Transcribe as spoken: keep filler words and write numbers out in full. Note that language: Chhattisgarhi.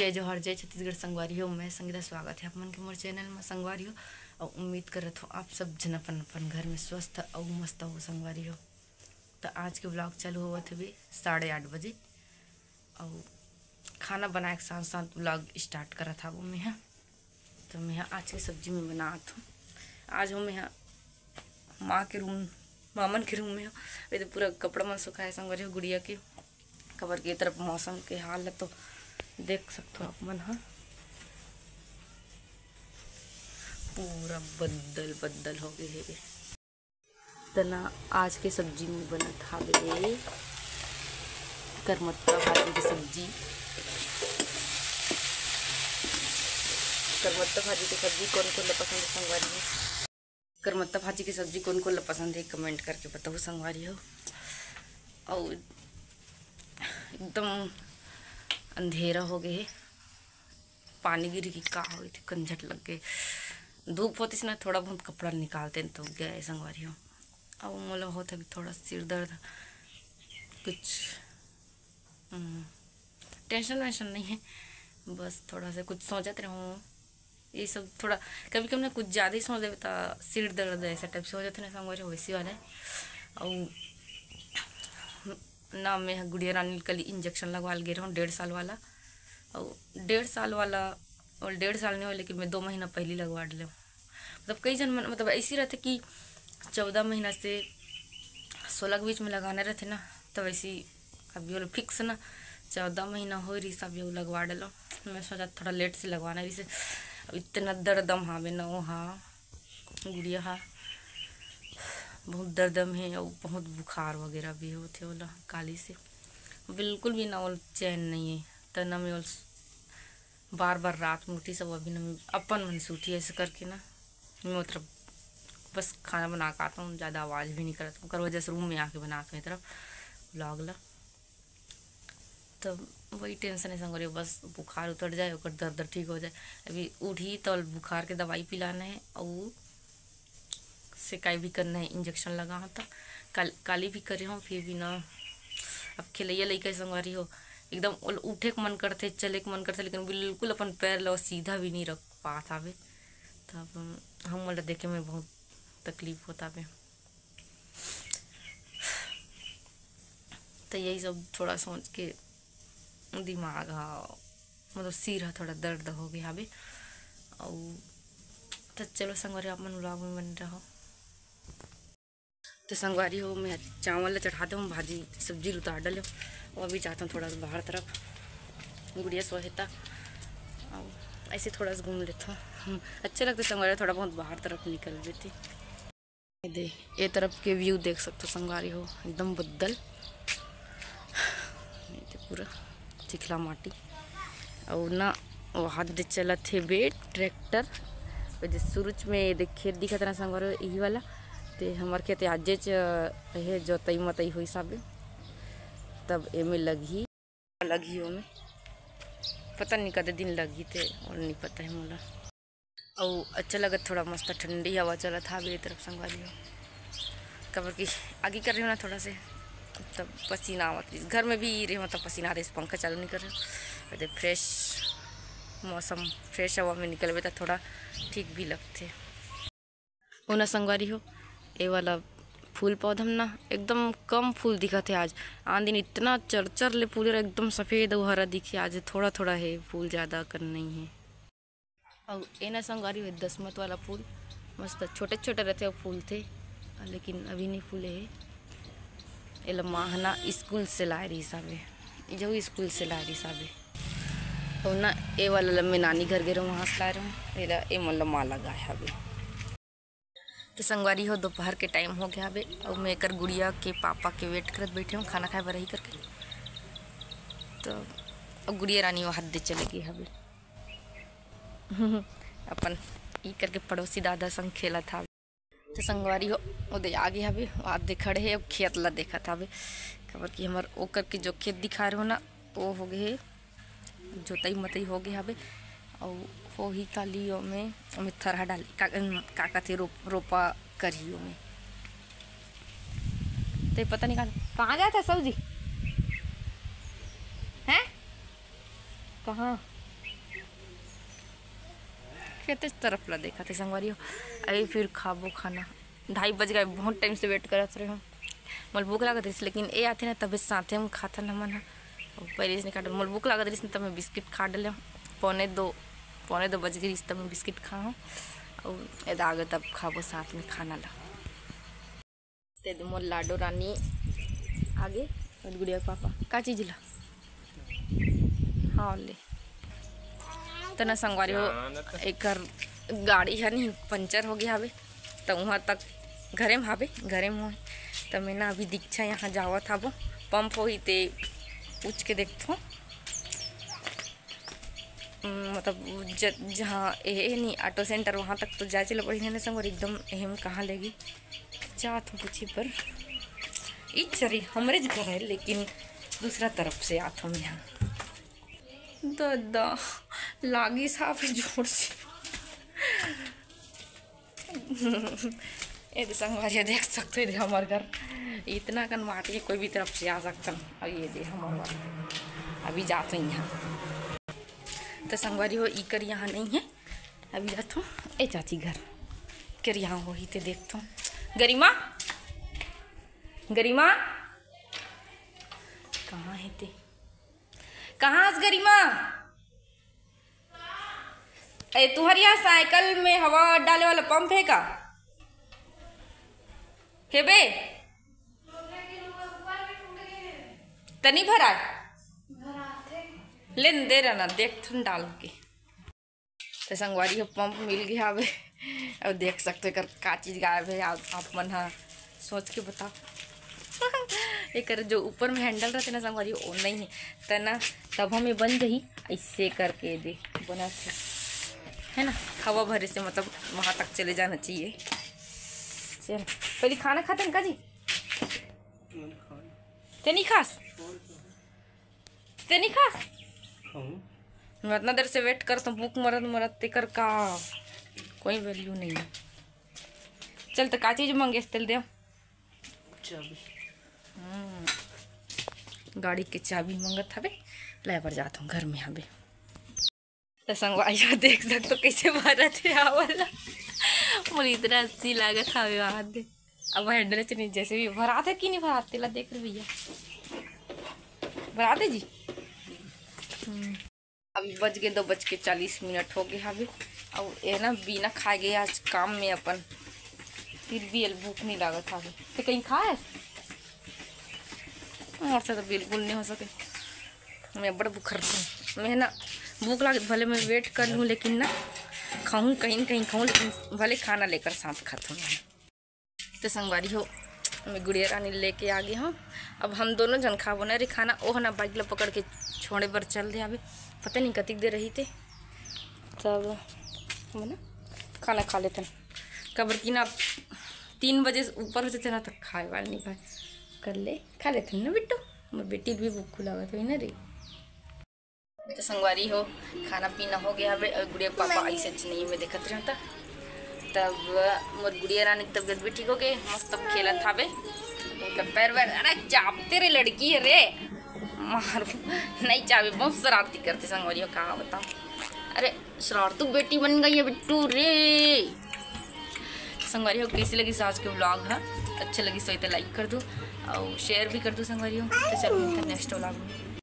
जय जोहार, जय छत्तीसगढ़ संगवारी हो। मैं संगीता, स्वागत है आप मन के मोर चैनल में संगवारी हो। और उम्मीद करत हो आप सब झन अपन अपन घर में स्वस्थ और मस्त हो संगवारी हो। तो आज के ब्लॉग चालू होवत हवे साढ़े आठ बजे, और खाना बनाए के साथ साथ ब्लॉग स्टार्ट करत हवो मैं ह। तो मैं ह आज के सब्जी में बनात हूँ। आज हो मैं ह माँ के रूम, मामन के रूम में हो। अभी तो पूरा कपड़ा मन सुखाए संगवारी हो गुड़िया के, कबर के तरफ मौसम के हाल है तो देख सकते हो आप मन ह, पूरा बदल बदल हो गए है। तना आज के सब्जी में बनत हावे करमत्ता भाजी के सब्जी। करमत्ता भाजी के सब्जी कौन कौन ला पसंद है संगवारी हो? करमत्ता भाजी के सब्जी कौन कौन ला पसंद है, कमेंट करके बताओ संगवारी हो। और एकदम अंधेरा हो गए है, पानी गिरी की का होई थे, कंझट लग गए। धूप होती ना, थोड़ा बहुत कपड़ा निकालते तो गए संगवारी हो। अब मोला होत है थोड़ा सिर दर्द, कुछ टेंशन वेंशन नहीं है, बस थोड़ा सा कुछ सोचत रहूँ। ये सब थोड़ा कभी कभी ना कुछ ज़्यादा ही सोच लेवे तो सिर दर्द ऐसा टाइप से हो जाते ना संगवारी हो, वैसी वाला है। और ना मैं गुड़िया रानी कल इंजेक्शन लगवा ले गे रहूँ डेढ़ साल वाला, और डेढ़ साल वाला, और डेढ़ साल नहीं हो लेकिन मैं दो महीना पहले लगवा डले। मतलब कई जन मन मतलब ऐसी रहते कि चौदह महीना से सोलह के बीच में लगाना रहते ना, तो वैसी अभी वो फिक्स ना चौदह महीना हो रही सब ये लगवा डलो। मैं सोचा थोड़ा लेट से लगवाना रही से, अब इतना दर्द हम हावे ना वो हाँ गुड़िया हा बहुत दर्द में है और बहुत बुखार वगैरह भी होते होला काली से, बिल्कुल भी ना ओल चैन नहीं है। तो ना मैं ओल बार बार रात में उठी सब अभी ना मैं अपन मन से उठी ऐसे करके ना मैं मतलब बस खाना बना के आता हूँ, ज़्यादा आवाज़ भी नहीं करता हूँ। ओकर वजह से रूम में आके बनाता हूँ ये तरफ ब्लॉग ला। तो वही टेंशन है संगवारी, बस बुखार उतर जाए, ओकर दर्द ठीक हो जाए। अभी उठी तो बुखार के दवाई पिलाना है और सेकाई भी करना है, इंजेक्शन लगा हूँ तो काल, काली भी करे हूँ, फिर भी ना अब खेलैया लइका है संगवारी हो, एकदम ओल उठे के मन करते, चले के मन करते, लेकिन बिल्कुल अपन पैर ला सीधा भी नहीं रख पात हवे। तब हम वाला देखे में बहुत तकलीफ होता बे। तो यही सब थोड़ा सोच के दिमाग हा मतलब सिर हा थोड़ा दर्द हो गया हवे। और तो चलो संगवारी आप मन vlog में बने रहो। तो संगवारी हो मैं चावल ला चढ़ा दूँ, भाजी सब्जी ला उतार डाले, वो अभी जाता हूँ थोड़ा सा बाहर तरफ, गुड़िया सोए था। और ऐसे थोड़ा सा घूम लेता हूँ। हम्म, अच्छा लगता है संगवारी थोड़ा बहुत बाहर तरफ निकल लेते। ये दे, ये तरफ के व्यू देख सकते हो संगवारी हो, एकदम बदल, ये दे पूरा चिखला माटी। और ना वहाँ दे चलत हे बे ट्रैक्टर, वो जे सूरज में ये दे खेत दिखत ना संगवारी हो, यही वाला ते हमर खेत आजेच हे, जोतई मतई होई साबे तब एमे लगही। लगही ओमे, पता नहीं कदे दिन लगही ते और नहीं पता है मोला। अउ अच्छा लगत, थोड़ा मस्त ठंडी हवा चलत हावे ए तरफ संगवारी हो, काबर कि आगी कर रही हो ना थोड़ा से, तब पसीना आवत रहिस। घर में भी रहे हो तब पसीना आते, पंखा चालू नहीं कर रहे हो। फ्रेश मौसम, फ्रेश हवा में निकलबे त थोड़ा ठीक भी लगथे। ओना संगवारी हो, ए वाला फूल पौधा म ना एकदम कम फूल दिखत हे आज। आन दिन इतना चरचर ले फूल रहे, एकदम सफेद अउ हरा दिखे, आज थोड़ा थोड़ा हे, फूल ज्यादा कर नहीं हे। अउ एना संगवारी हो, दसमत वाला फूल मस्त छोटे छोटे रहते अउ फूलथे, लेकिन अभी नहीं फूले हे। एला माँ ह ना स्कूल से लाए रहिस हावे, जऊ स्कूल से लाए रहिस हावे। अउ ना ए वाला ल मैं नानी घर गे रहूँ, वहाँ से लाए रहूँ। एला ए मन ल माँ लगाए हावे। तो संगवारी हो, दोपहर के टाइम हो गया हवे, अउ मैं एकर गुड़िया के पापा के वेट करत बैठे हूँ खाना खाए बर रही करके। तो अब गुड़िया रानी वहाँ दे चले गई हवे अपन ई करके पड़ोसी दादा संग खेलत हवे। तो संगवारी हो, ओदे आगे हवे, वहाँ दे खड़े हे, अब खेत ला देखत हवे, काबर कि हमर ओकर के जो खेत दिखा रहे हो ना, वो हो गए हे जोतई मतई हो गए हवे, अउ होही काली ओमे, ओमे थरहा डाली, का, का कथे, रोप-, रोपा करही ओमे। तो ये पता नहीं कहाँ, कहाँ जाता सऊजी? हैं? कहाँ? कतेक तरफ ला देखत हे संगवारी हो। अभी फिर खाबो खाना, ढाई बज गए, बहुत टाइम से वेट करत रहे हो। मोला भूख लागत रहिस, लेकिन ए आथे ना, तबे साथे में खाथन हमन ह। अउ पहले इसने काटल, मोला भूख लागत रहिस ना, तब मैं बिस्किट खा डले। पौने दो, पौने दो बज गए, तब मैं बिस्किट खा हूँ। अउ एदा आगे तब खाबो साथ में खाना ला। ते दे मोर लाडो रानी आगे, और गुड़िया के पापा का चीज ला? हाँ, ले। त ना संगवारी हो, एकर गाड़ी ह नहीं पंचर हो गया हवे, त वहाँ तक घरे में हावे, घरे में होए। त मैं ना अभी दीक्षा यहाँ जावत हाबो, पंप होही ते पूछ के देखथो। उम, मतलब ज-, जहाँ ए, ए नहीं ऑटो सेंटर, वहाँ तक तो जाए चला पड़ी ना संगवारी, एकदम एहम कहाँ लेगी। जात हूँ पूछे पर। ई चरी हमरे ज घर है, लेकिन दूसरा तरफ से आत हूँ यहाँ। दादा, लागी साफ जोर से। ए दे संगवारी, देख सकते हो, ये दे हमार घर। इतना कन माटी है, कोई भी तरफ से आ सकता है। और ये दे हमार वाला। अभी जात हूँ यहाँ। तो संगवारी हो, इकर यहाँ नहीं है। अभी जात हूँ ए चाची घर। कर यहाँ होही ते देखत हूँ। गरिमा, गरिमा, कहाँ है ते? कहाँ हस गरिमा? ए, तुहर यहाँ साइकिल में हवा डाले वाला पंप है का? हे बे, तनी भराए। लेन दे रहना, देख थन डाल के। तो संगवारी हो, पंप मिल गया हवे। अब देख सकते हो एकर का चीज गायब है, आप, आप मन हा सोच के बताओ। एकर जो ऊपर में हैंडल रहते ना संगवारी, वो नहीं है, त ना तब हमें बन जाही ऐसे करके दे बना थे, है ना, हवा भरे से मतलब वहाँ तक चले जाना चाहिए। चल, पहले खाना खाते हैं का जी? ते नहीं खास? ते नहीं खास? मैं इतना देर से वेट करता हूँ, भूख मरत मरत, तेकर का कोई वैल्यू नहीं है। चल, तो का चीज मंगे, तेल दे। चाबी। हम्म, गाड़ी के चाबी मंगत हवे, लाए बर जात हूँ, घर में हवे। तो संगवारी हो, देख सकते हो कैसे भरत है हवा ला। मोर इतना अच्छी लागत हवे वहाँ दे। अब हैंडल से नहीं, जैसे भी भरात है कि नहीं भरात, तेला देख रहे भैया, भरात है जी। हम्म। अभी बज गए दो बज के चालीस मिनट हो गए हवे। अब ये ना बिना खाए गए आज काम में अपन, फिर भी एल भूख नहीं लागत हवे। ते कहीं खाए? मोर से तो बिल्कुल नहीं हो सके, मैं बड़ भूख रही हूँ। मैं ना भूख लागे भले मैं वेट कर लूँ, लेकिन ना खाऊँ, कहीं न कहीं खाऊँ, लेकिन भले खाना लेकर साथ खात हूँ। तो संगवारी हो, मैं गुड़िया रानी लेके आ गई हूँ। अब हम दोनों जन खाबो ना रे खाना। ओह ना बाइक ला पकड़ के छोड़े बर चल दे अभी, पता नहीं कतिक देर रही थे, तब हम ना खाना खा लेते हैं। कबर की ना तीन बजे से ऊपर हो जाते ना, तो खाए वाले नहीं खाए, कर ले, खा लेते हैं ना बिट्टू। मोर बेटी भी भूख लागत हुई ना रे। तो संगवारी हो, खाना पीना हो गया हवे। और गुड़िया के पापा ऐसे नहीं में देखत रहता, तब मोर गुड़िया रानी के तबियत भी ठीक हो गई, मस्त अब खेलत हवे। उनका पैर वैर, अरे चापते रे लड़की है रे, मार नहीं चाबे, बहुत शरारती करते संगवारी हो, कहाँ बताओ। अरे शरारतू बेटी बन गई है बिट्टू रे। संगवारी हो, कैसे लगी आज के व्लॉग है? अच्छे लगी सो तो लाइक कर दो और शेयर भी कर दो संगवारी हो। तो चलो मिलते हैं नेक्स्ट व्लॉग में।